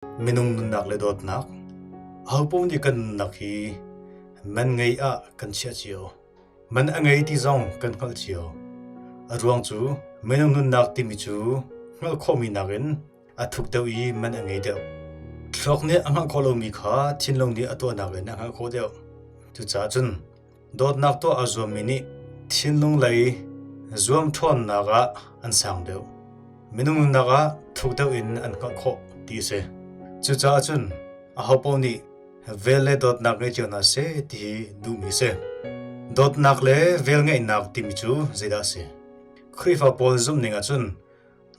Minung nunnak le dawtnak. Ahopaoh nih kan nunnak hi man ngei ah kan chiah cio. Man a ngei ti zong kan hngalh cio. A ruang cu minung nunnak timi cu hngalh khawhmi nakin a thuk deuh i man a ngei deuh. Thluak nih a hngalh khawh lomi kha thinlung nih a tuahnak in a hngalh khawh deuh. Cucaah cun Dawtnak tuah aa zuammi nih thinlung lei zuamṭhawnnak ah an sang deuh. Minung nunnak ah thuk deuh in an hngalh khawh ti a si. Cucaah cun ahopaoh nih vel le dawtnak ngei cio hna seh ti hi duhmi a si. Dawtnak le velngeihnak timi cu zeidah a si? Khrihfa pawl zumhning ahcun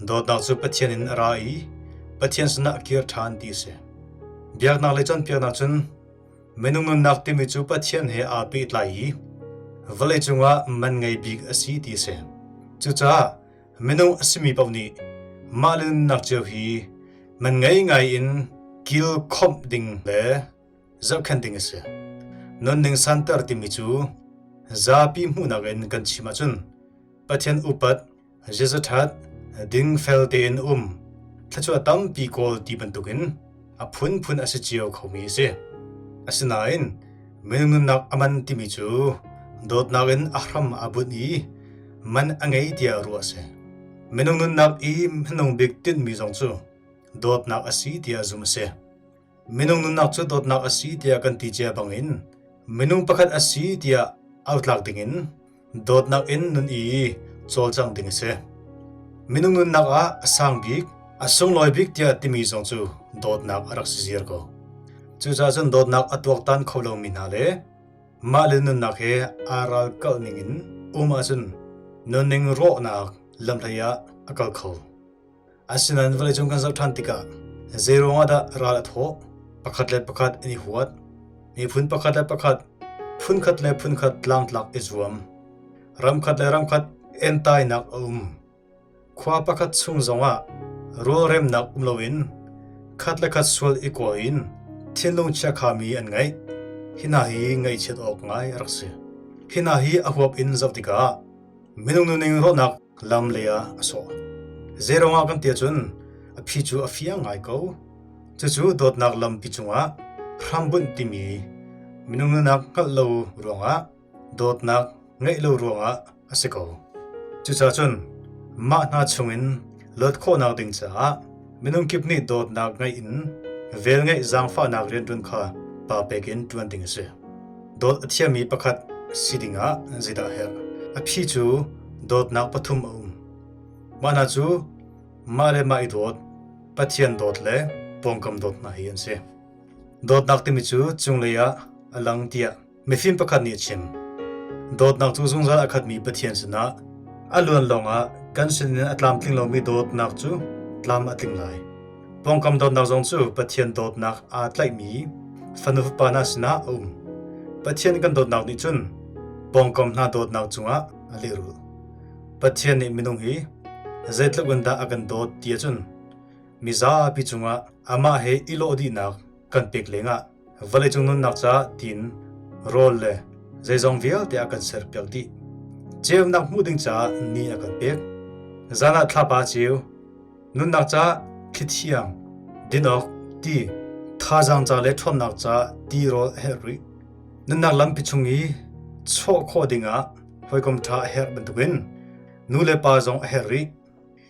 Dawtnak cu Pathian in a ra i Pathian sinah a kir ṭhan ti a si. Biaknak le cawnpiaknak cun minung nunnak timi cu Pathian he aa pehtlai i vawleicung ah man ngei bik a si ti a si. Cucaah minung a simi paoh nih mah le nunnak cio hi man ngei ngai in kil khomh ding le zohkhenh ding a si. Nunning santer timi cu zapi hmuhnak in kan chim ahcun Pathian upat Ziazaṭhat, dingfel tein um, thluachuah tampi kawl ti bantukin a phunphun a si cio khomi a si. Asinain minung nunnak a man timi cu dawtnak in a hram aa bunh i man a ngei tiah ruah a si. Minung nunnak i hmanung bik tinhmi zong cu dawtnak a si tiah zumh a si. Minung nunnak cu dawtnak a si tiah kan ti cia bangin minung pakhat a si tiah autlak dingin Dawtnak in nun i cawlcangh ding a si. Minung nunnak ah a sang bik, a sunglawi bik tiah timi zong cu dawtnak a rak si ziar ko. Cucaah cun dawtnak a tuaktan kho lomi hna le mah le nunnak he aa ralkalh ning in um ahcun nunning rawhnak lamhlei ah a kal kho. Asinain vawleicung kan zoh ṭhan tikah zeiruangah dah ral a thawh? Pakhat le pakhat an i huat. Miphun pakhat le pakhat, phunkhat le phunkhat tlangtlak i zuam. Ramkhat le ramkhat entainak a um. Khua pakhat chung zongah rualremnak um loin khat le khat sual i kawl in thinlung chiakhami an ngeih. Hi hna hi ngaihchiat awk ngai a rak si. Hi hna hi a huap in zoh tikah Minung nuning rawhnak lam lei ah a sawh. Zeiruangah kan ti ahcun a phi cu a fiang ngai ko. Cucu dawtnak lampi cungah hrambunh timi minung nunnak hngalh lo ruangah dawtnak ngeih lo ruangah a si ko. Cucaah cun mah hna chungin luat khawhnak ding caah minung kip nih dawtnak ngeih in velngeih zaangfahnak rianṭuan kha pa pek in ṭuan ding a si. Dawt a thiammi pakhat si dingah zeidah a herh? A phi cu dawtnak pathum a um. Mah hna cu mah le mah i dawt, Pathian dawt le pawngkam dawt hna hi an si. Dawtnak timi cu cunglei ah a lang tiah mifim pakhat nih a chim. Dawtnak cu zungzal a khatmi Pathian sinah a luan lawngah kan sinin a tlamtling lomi dawtnak cu tlam a tling lai. Pawngkam dawtnak zong cu Pathian dawtnak aa tlaihmi fanu fapa hna sinah a um. Pathian kan dawtnak nih cun pawngkam hna dawtnak cungah a lehrulh. Pathian nih minung hi zeitluk in dah a kan dawt ti ahcun mizapi cungah amah he i lawh dihnak kan pek lengah vawleicung nunnak caah tiin rawl le zeizong vialte a kan serpiak dih. Ceunak hmuh ding caah ni a kan pek. Zan ah thlapa ceu, Nunnak caah thlithiang, din awk, ti, thazaang ca le ṭhawnnak caah tirawl a herh rih. Nunnak lampi chung i chawh khawh dingah hawikom ṭha a herh bantukin nu le pa zong a herh rih.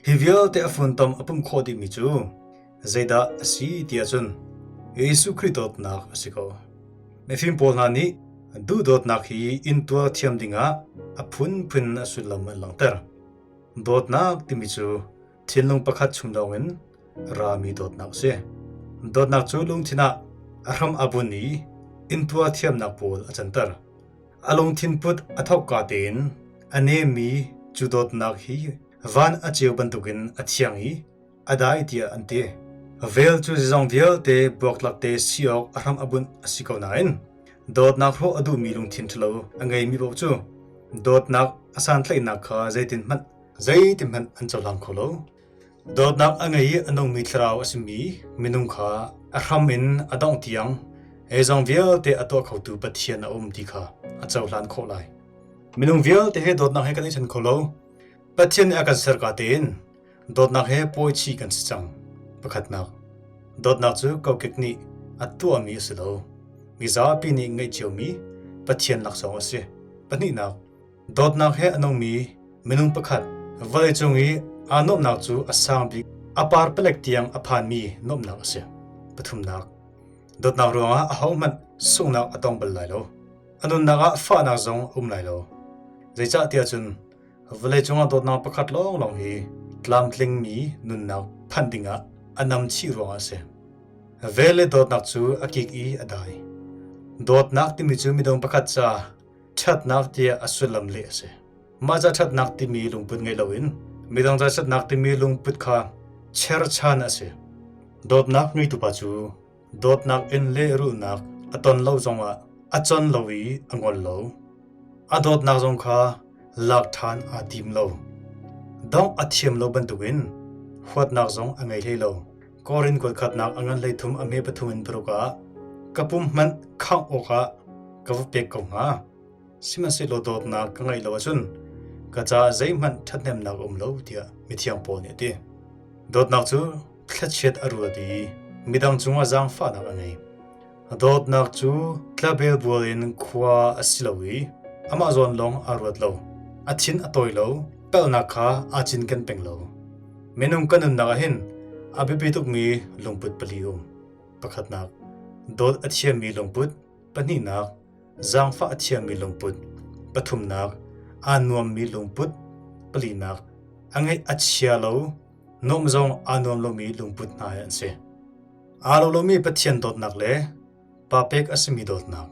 Hi vialte a funtom a pumh khawh dihmi cu zeidah a si ti ahcun Jesuh Khrih dawtnak a si ko. Mifim pawl hna nih duhdawtnak hi intuar thiam dingah a phunphun a sullam an langhter. Dawtnak timi cu thinlung pakhat chung lawngin a rami dawtnak a si. Dawtnak cu lungthin ah a hram a bunh i intuar thiamnak pawl a canter. A lungthin put a thawkka tein a nemmi cu dawtnak hi van a ceu bantukin a thiang i a dai tiah an ti. Vel cu zeizong vialte buaktlak te si awk a hram a bunh a si ko nain dawtnak hrawh a duhmi lungthin ṭhalo a ngeimi paoh cu dawtnak a santlaihnak kha zeitin hmanh zeitin hmanh an cohlang kho lo. Dawtnak a ngei i a nungmi thlarau a simi minung kha a hram in a dongh tiang zeizong vialte a tuah khotu Pathian a um ti kha a cohlan khawh lai. Minung vialte he dawtnak he kan i ṭhen kho lo. Pathian nih a kan serka tein Dawtnak he pawichih kan si cang. Pakhatnak. Dawtnak cu kokek nih a tuahmi a si lo. Mizapi nih ngeih ciomi Pathian laksawng a si. Pahnihnak, dawtnak he a nungmi minung pakhat vawleicung i aa nuamhnak cu a sang bik a par palek tiang a phanmi nuamhnak a si. Pathumnak, dawtnak ruangah ahohmanh sunghnak a tong bal lai lo. A nunnak ah fahnak zong a um lai lo. Zeicahtiah cun vawleicung ah dawtnak pakhat lawnglawng hi tlamtlingmi nunnak phanh dingah a nam chih ruangah a si. Vel le dawtnak cu a kik i a dai. Dawtnak timi cu midang pakhat ca ṭhatnak tiah a sullam leh a si. Mah ca ṭhatnak timi lungput ngei loin midang ca ṭhatnak timi lungput kha cherchan a si. Dawtnak ngeitu pa cu dawtnak in lehrulhnak a ton lo zongah a con lo i a ngol lo. A dawtnak zong kha lak ṭhan aa tim lo. Dongh a thiam lo bantukin huatnak zong a ngei hlei lo. Korin kuatkhatnak a ngan 13 a hme pathum in paruk ah ka pum hmanh khangh awkah ka va pek ko hnga. Sihmanhsehlaw dawtnak ka ngeih lo ahcun ka caah zeihmanh ṭhathnemnak a um lo tiah mithiang Paul nih a ti. Dawtnak cu thlachiat a ruat i midang cungah zaangfahnak a ngei. Dawtnak cu tlabelbual in khua a si lo i amah zawn lawng aa ruat lo. A thin a tawi lo, palhnak kha aa cinken peng lo. Minung kan nunnak ah hin a biapi tukmi lungput pali um. Pakhatnak, dawt a thiammi lungput. Pahnihnak, zaangfah a thiammi lungput. Pathumnak, aa nuammi lungput. Palinak, a ngaih a chia lo, nuamh zong aa nuam lomi lungput hna hi an si. Aa lo lomi Pathian dawtnak le pa pek a simi dawtnak.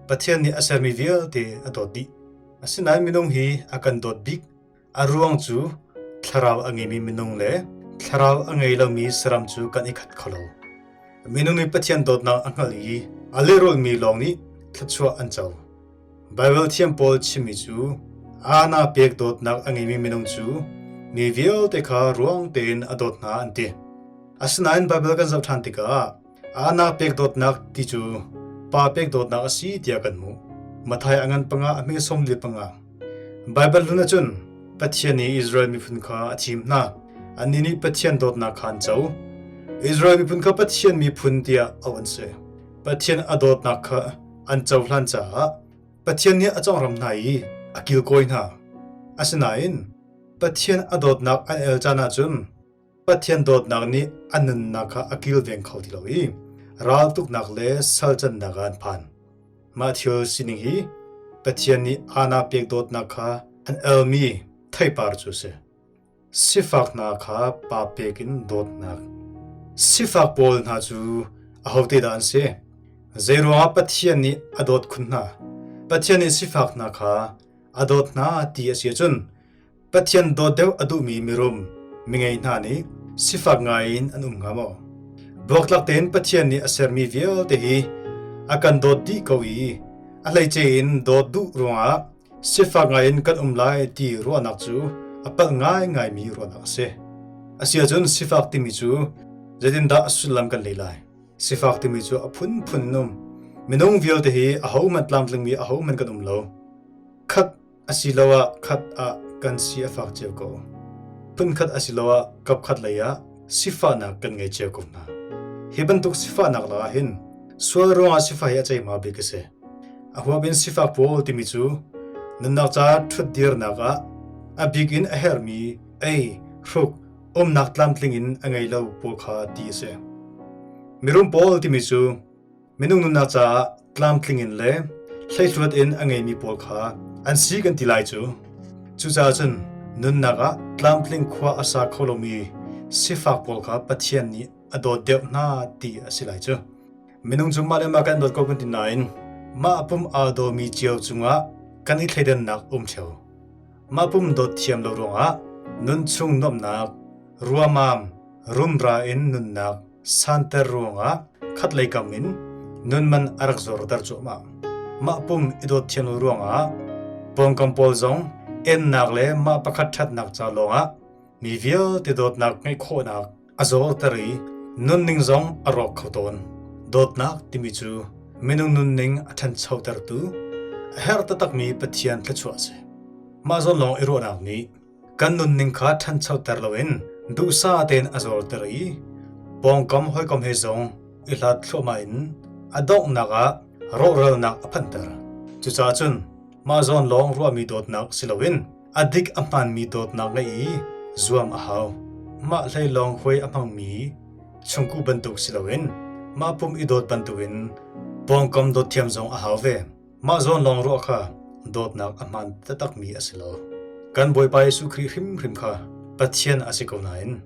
Pathian nih a sermi vialte a dawt dih. Asinain minung hi a kan dawt bik. A ruang cu thlarau a ngeimi minung le thlarau a ngei lomi saram cu kan i khat kho lo. Minung nih Pathian dawtnak a hngalh i a lehrulhmi lawng nih thluachuah an co. Baibal thiam pawl chimmi cu aana pek dawtnak a ngeimi minung cu mi vialte kha ruang tein a dawt hna an ti. Asinain Baibal kan zoh ṭhan tikah aana pek dawtnak ti cu pa pek dawtnak a si tiah kan hmuh. Matthai a ngan panga a hme 45. Baibal hlun ahcun Pathian nih Israel miphun kha a thim hna. Annih nih Pathian dawtnak kha an co. Israel miphun kha Pathian miphun tiah auh an si. Pathian a dawtnak kha an cohlan caah Pathian nih a congram hna i a kilkawi hna. Asinain Pathian a dawtnak an el caan ahcun Pathian dawtnak nih an nunnak kha a kilveng kho ti lo i raltuknak le salcannak ah an phan. Mah thil sining hi Pathian nih aana pek dawtnak kha an elmi theipar cu a si. Sifak hna kha pa pek in dawtnak. Sifak pawl hna cu ahote dah an si? Zeiruangah Pathian nih a dawt khun hna? Pathian nih sifak hna kha a dawt hna ti a si ahcun Pathian dawt deuh a duhmi mirum, mingei hna nih sifak ngai in an um hnga maw? Buaktlak tein Pathian nih a sermi vialte hi a kan dawt dih ko i a hleice in dawt duh ruangah Sifak ngaiin kan um lai ti ruahnak cu a palh ngaingaimi ruahnak a si. Asiahcun sifak timi cu zeitindah a sullam kan lei lai? Sifak timi cu a phunphun in um. Minung vialte hi ahohmanh tlamtlingmi ahohmanh kan um lo. Khat asiloah khat ah kan si a fak cio ko. Phunkhat asiloah kapkhat lei ah sifahnak kan ngei cio ko hna. Hi bantuk sifahnak lakah hin sual ruangah sifah hi a ceihma bik a si. A huap in sifak pawl timi cu nunnak ca ṭhutdirnak ah a bik in a herhmi ei, hruk, umnak tlamtling in a ngei lo pawl kha ti a si. Mirum pawl timi cu minung nunnak caah tlamtling in le hleihluat in a ngeimi pawl kha an si kan ti lai cu. Cucaah cun nunnak ah tlamtling khua a sa kho lomi sifak pawl kha Pathian nih a dawt deuh hna ti a si lai cu. Minung cu mah le mah kan dawt ko kan ti nain mah pum aa dawmi cio cungah kan i thleidannak um ṭheo. Mah pum dawt thiam lo ruangah nunchung nuamhnak, ruamam, rumra in nunnak santer ruangah khatlei kam in nun man a rak zorter cuahmah. Mah pum i dawt thiam lo ruangah pawngkam pawl zong ennak le mah pakhat ṭhatnak ca lawngah mi vialte dawtnak ngeih khawhnak a zorter i nunning zong a rawk kho tawn. Dawtnak timi cu minung nunning a ṭhanchotertu, a herh taktakmi Pathian thluachuah a si. Mah zawn lawng i ruahnak nih kan nunning kha ṭhanchoter loin duhsah tein a zorter i. Pawngkam hawikom he zong i hlat thluahmah in a donghnak ah rawhralnak a phanhter. Cucaah cun mah zawn lawng ruahmi dawtnak si loin a dik a hmaanmi dawtnak ngeih i zuam a hau. Mah hlei lawng huai a hmangmi chungkuh bantuk si loin mah pum i dawt bantukin pawngkam dawt thiam zong a hau ve. Mah zawn lawng ruah kha dawtnak a hmaan taktakmi a si lo. Kan Bawipa Jesuh Khrih hrimhrim kha Pathian a si ko nain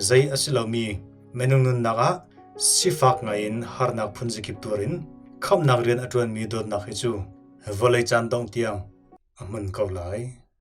zei a si lomi minung nunnak ah sifak ngaiin harnak phunzakip tuar in khamhnak rian a ṭuanmi dawtnak hi cu vawlei caan dongh tiang a hmun ko lai.